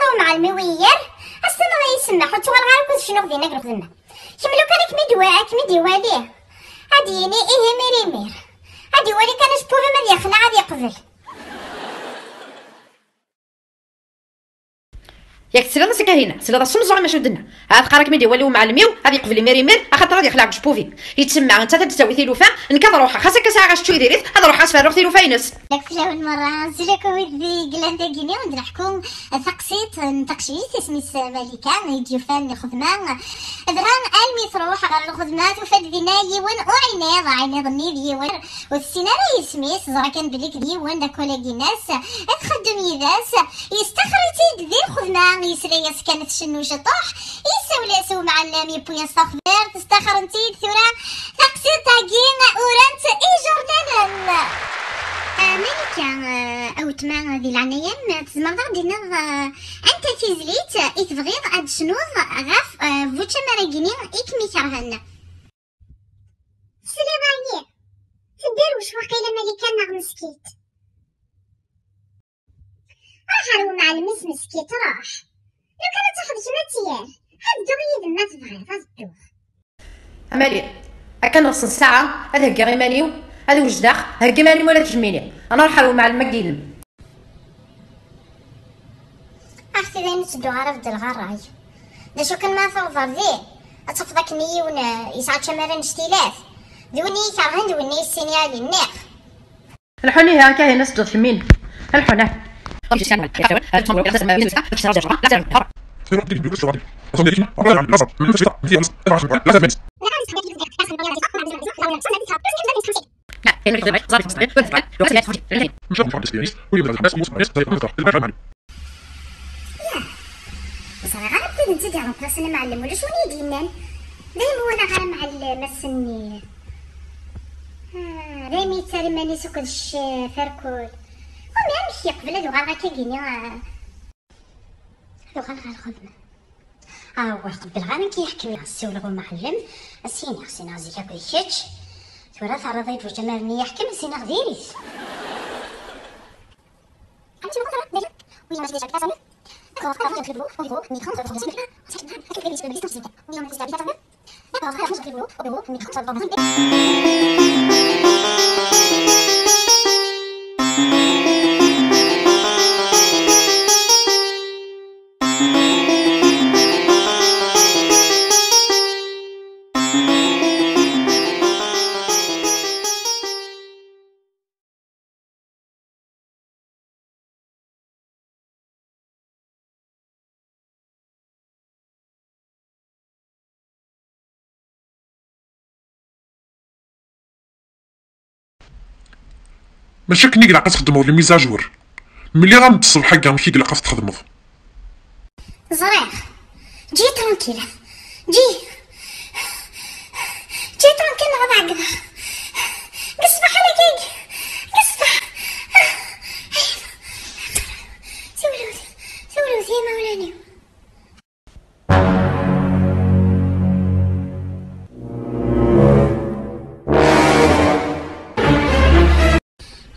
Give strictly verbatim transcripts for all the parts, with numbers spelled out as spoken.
Umɛellem-iw iyer, ass-a ma isemmeḥ, ur ttuɣaleɣ ara akk ad cnuɣ dinna deg lxedma. Kemm lukan ad kem-id-wa-, ad kem-id-iwali, ad d-yini ihi mir imir. Ad iwali kan acebbub-im ad yexleɛ, ad yeqbel. Yak tesliḍ-as a Kahina, tesliḍ-as s umeẓẓuɣ i macu d-tenna. Ha teqqar ad kem-id-iwali umɛellem-iw, ad yeqbel imir imir, axaṭer ad yexleɛ deg ucebbub-im. Yettsemma, nettat ad d-tawi tilufa, nekk ad ruḥeɣ, xas akka sɛiɣ acečču i diri-t, ad ruḥeɣ ad s-ferruɣ tilufa-ines. Yak fell-awen merra, sila-ken wid d-yeglan dagi-nni, ad d-neḥku taqsiṭ n taqcict, isem-is Malika, i d-yufan lxedma. Dɣa almi truḥ ɣer lxedma, tufa-d dinna yiwen uɛiniḍ, aɛiniḍ-nni d yiwen ur tessin ara yisem-is, teẓra kan belli d yiwen d akolagi-ines, ad txeddem yid-s, yestaxer-itt-id di lxedma, yesla-yas kan tcennu ciṭuḥ, yessawel-as umɛellem, yewwi-yas taxbirt, staxren-tt-id, tura taqsiṭ-agi urant ijernanen. Ah, Malika, ah, a weltma, di leɛnaya-m, tzemreḍ ad d-tiniḍ, ah, anta tizlit i tebɣiḍ ad d-tecnuḍ ɣef, ah, bu tcamar-agi-nni i kem-ikerhen? Tesliḍ-ayi? Tedderwec waqila Malika neɣ meskit? Ruḥ ar umɛellem-is meskit, ruḥ. Lukan ad tafeḍ kemm ad tt-yerr, ad dduɣ yid-m ma tebɣiḍ, ad dduɣ. A Mali, akka neɣsen ssaɛa, ad heggiɣ iman-iw, ad wejdeɣ, heggi iman-im ula d kemmini. Ad nruḥ ar umɛellem-agi-inem. Ax, ti dayen ur ttedduɣ ara beddleɣ ṛṛay. D acu kan ma tawḍeḍ din, ad tafeḍ akken yiwen, eh, yesɛa tcamar annect-ilat. D win i yi-kerhen, d win i yessin i Ali nniɣ. Lḥun ihi, akka hin as-ddud kemmin. Lḥun, ah. Ur ẓriɣ ara bdiden tt-id-ireplasen amɛellem, ulac win i yi-d-yennan. Daymi ur walaɣ ara amɛellem ass-nni. Ah, daymi yettarra iman-is akked ccef, arkul. Umi amek yeqbel ad uɣaleɣ akka gini, ah? Ad uɣaleɣ ɣer lxedma. Ah, ur qebbleɣ ara nekk yeḥkem. Ssiwleɣ i umɛellem, as-iniɣ, as-iniɣ zik akked kečč. Tura terriḍ-iyi-d bu tcamar-nni yeḥkem, as-iniɣ diri-t. Mačči akken i ilaq ad txedmeḍ les mises à jour. Mliɣ-am-d ṣṣbeḥ-agi amek i ilaq ad t-txedmeḍ. Ẓriɣ. Ǧi tranquille. Ǧi. Ǧi tranquille neɣ ad ɛeggbeɣ. Deg ṣṣbeḥ ala kagi. Deg ṣṣbeḥ. Siwlewt. Siwlewt i imawlan-iw.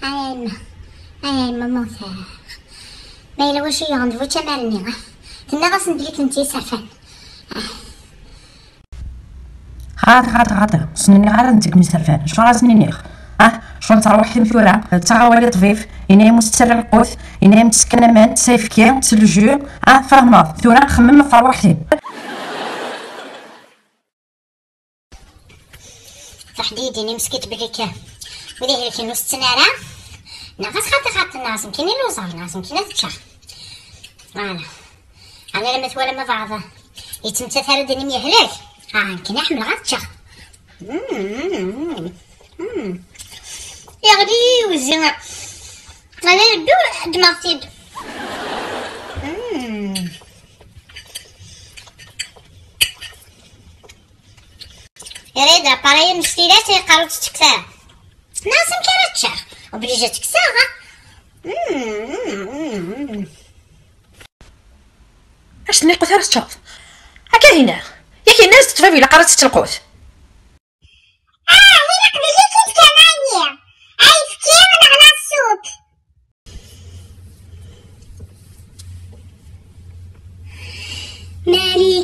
Ay a yemma, ay a yemma, mmuteɣ. Ma yella wacu yuɣen d bu tcamar-nni, ah. Tenniḍ-asen belli d netta i yesserfan. Ah. Xaṭi, xaṭi, xaṭi. Ur sen-nniɣ ara d netta i kem-yesserfan. Acuɣer ad sen-iniɣ? Ah, ccɣel d tarwiḥt-im ṭṭbib, yenna-yam ur s-ttarra lqut, yenna-yam ttesken aman, s ayefki, s lju. Ah, tfehmeḍ. Tura xemmem ɣef terwiḥt-im. Ruḥ-d yid-ini meskit belli kan wid ihelken ur setten ara. Neɣ xas xaṭi xaṭi, neɣ zemkin i luẓer, neɣ zemkin ad ččeɣ. Voilà. Ɛni lama twalam abaɛḍ yettmettat ara d-inim yehlek? Ah, nekkini ḥemmleɣ ad ččeɣ. Mm, mm, mm. Yeɣli wezi. Ala yeddu, ddmeɣ-t-id. Mm. Yerra-yi-d appareil n ssila-s, yeqqar ur tettekk ara. Nniɣ-as amek ara ččeɣ? Obligé ttekkseɣ, ha? Mm, mm, mm, mm. Acu tenna lqut ara teččeḍ? Akka dinna. Yak yenna-as-d ṭṭbib ilaq ara tečč lqut. Ah, ilaq belli i k-id-kamayi. Ayefki neɣ la soupe?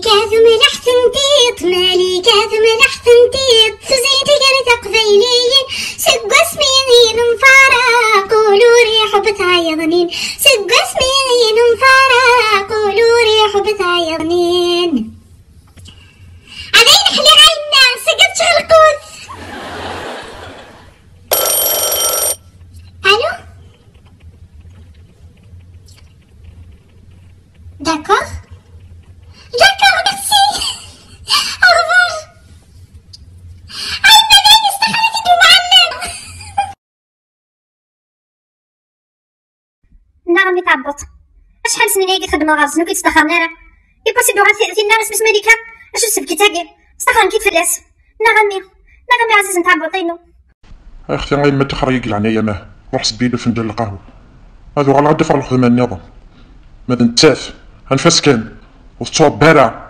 Malika tumlaḥt n tiṭ, Malika tumlaḥt n tiṭ, tuzayt gar taqbayliyin, seg wasmi i nemfaraq ul ur iḥubb tayeḍnin, seg wasmi i nemfaraq ul ur iḥubb tayeḍnin. Ad ayen ḥliɣ ayenna, seg ad tecɣel lqut. Allô? D'accord. D'accord, merci. Au revoir. Ay, ma d ayen yesteqra-t-id umɛellem. Nnaɣ a mmi tɛebbuḍt. Acḥal snin ayagi txeddmeḍ ɣer-sen, ur k-id-staxren ara. Iwwas-d uɣal ti-, tinna isem-is Malika, acu d ssebkit-agi? Staxren-k-id fell-as. Nnaɣ a mmi, nnaɣ a mmi ɛzizen tɛebbuḍt-inu. Ay xti, ay ma ṭixer-agi leɛnaya-m, ah, ruḥ sebbi-d afenǧal n lqahwa. Ad uɣaleɣ ad d-afeɣ lxedma nniḍen. Ma d nettat, anef-as kan, ur tettṛebba ara.